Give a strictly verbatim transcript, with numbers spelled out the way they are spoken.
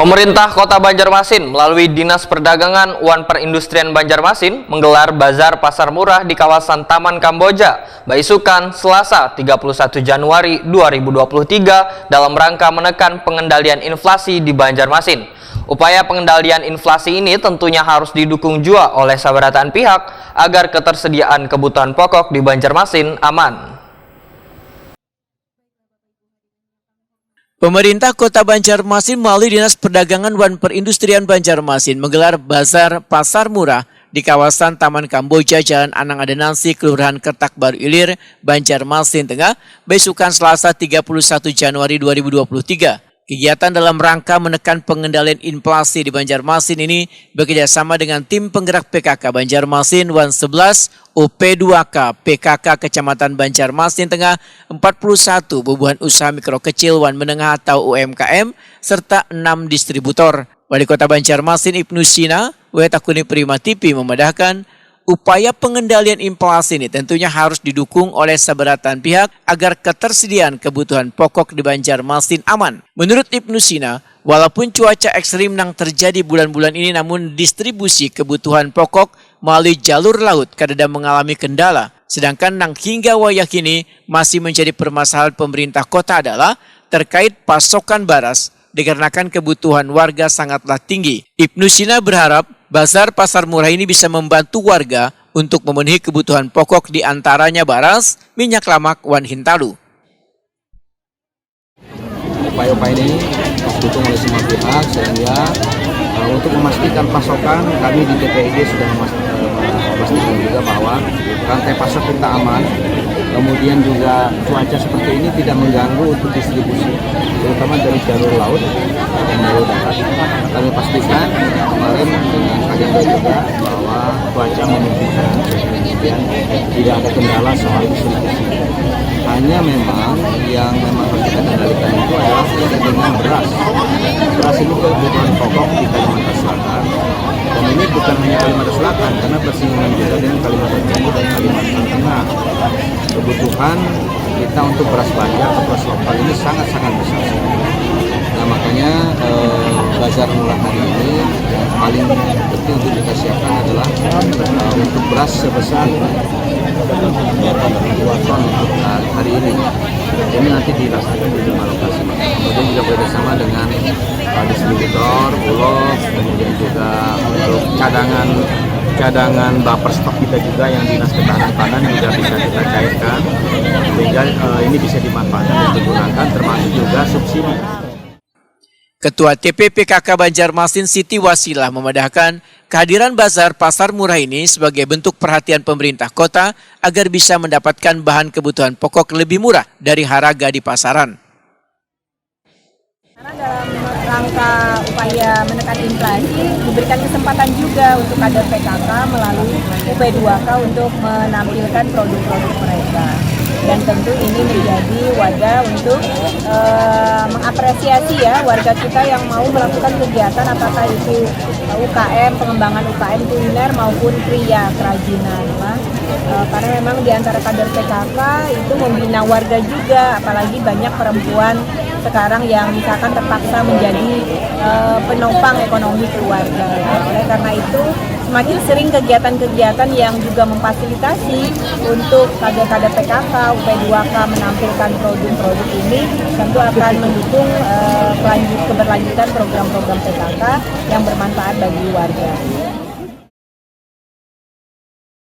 Pemerintah Kota Banjarmasin melalui Dinas Perdagangan wan Perindustrian Banjarmasin menggelar Bazar Pasar Murah di kawasan Taman Kamboja, Baisukan, Selasa, tiga puluh satu Januari dua ribu dua puluh tiga, dalam rangka menekan pengendalian inflasi di Banjarmasin. Upaya pengendalian inflasi ini tentunya harus didukung jua oleh sabarataan pihak agar ketersediaan kebutuhan pokok di Banjarmasin aman. Pemerintah Kota Banjarmasin melalui Dinas Perdagangan wan Perindustrian Banjarmasin menggelar Bazar Pasar Murah di kawasan Taman Kamboja, Jalan Anang Adanasi, Kelurahan Kertak Baru Ilir, Banjarmasin Tengah, besukan Selasa tiga puluh satu Januari dua ribu dua puluh tiga. Kegiatan dalam rangka menekan pengendalian inflasi di Banjarmasin ini bekerjasama dengan tim penggerak P K K Banjarmasin wan sebelas U P dua K P K K Kecamatan Banjarmasin Tengah, empat puluh satu bubuhan usaha mikro kecil wan menengah atau U M K M, serta enam distributor. Wali Kota Banjarmasin Ibnu Sina, W Takuni Prima T V memadahkan, upaya pengendalian inflasi ini tentunya harus didukung oleh sabarataan pihak agar ketersediaan kebutuhan pokok di Banjarmasin aman. Menurut Ibnu Sina, walaupun cuaca ekstrim nang terjadi bulan-bulan ini, namun distribusi kebutuhan pokok melalui jalur laut kadada mengalami kendala. Sedangkan nang hingga wayah kini masih menjadi permasalahan pemerintah kota adalah terkait pasokan baras, dikarenakan kebutuhan warga sangatlah tinggi. Ibnu Sina berharap bazar pasar murah ini bisa membantu warga untuk memenuhi kebutuhan pokok, di antaranya baras, minyak lamak, wan hintalu. Upaya-upaya ini didukung oleh semua pihak, sehingga, eh, untuk memastikan pasokan, kami di T P I D sudah memas- eh, memastikan juga bahwa rantai pasok kita aman. Kemudian juga cuaca seperti ini tidak mengganggu untuk distribusi, terutama dari jalur laut dan jalur darat. Kami pastikan kemarin dengan Kadenda juga bahwa cuaca memungkinkan, kemudian tidak ada kendala soal distribusi. Hanya memang yang memang harus kita kendalikan itu adalah terkait dengan beras. Beras ini kebutuhan pokok di Kalimantan Selatan. Dan ini bukan hanya Kalimantan Selatan, karena bersinggungan juga dengan Kalimantan Timur dan Kalimantan Tengah. Kebutuhan kita untuk beras Banjar atau beras lokal ini sangat-sangat besar sekali. Nah, makanya, eh, bazar murah hari ini yang paling penting untuk kita siapkan adalah, eh, untuk beras sebesar dua ton, dua ton untuk hari ini. Ini nanti dilaksanakan di lima lokasi. Kemudian juga bekerjasama dengan, eh, distributor, Bulog, kemudian juga untuk cadangan, cadangan buffer stok kita juga yang Dinas Ketahanan Pangan juga bisa kita cairkan, sehingga, eh, ini bisa dimanfaatkan dan digunakan, termasuk juga subsidi. Ketua T P P K K Banjarmasin Siti Wasilah memadahkan, kehadiran bazar pasar murah ini sebagai bentuk perhatian pemerintah kota agar bisa mendapatkan bahan kebutuhan pokok lebih murah dari haraga di pasaran. Karena dalam rangka upaya menekan inflasi, diberikan kesempatan juga untuk kader P K K melalui U P dua K untuk menampilkan produk-produk mereka. Dan tentu ini menjadi wadah untuk, eh, mengapresiasi, ya, warga kita yang mau melakukan kegiatan, apakah itu U K M, pengembangan U K M kuliner maupun kria kerajinan, Pak. Eh, karena memang di antara kader P K K itu membina warga juga, apalagi banyak perempuan sekarang yang misalkan terpaksa menjadi, eh, penopang ekonomi keluarga. Oleh karena itu, semakin sering kegiatan-kegiatan yang juga memfasilitasi untuk kader-kader P K K, U P dua K menampilkan produk-produk ini, tentu akan mendukung, eh, kelanjut-, keberlanjutan program-program P K K yang bermanfaat bagi warga.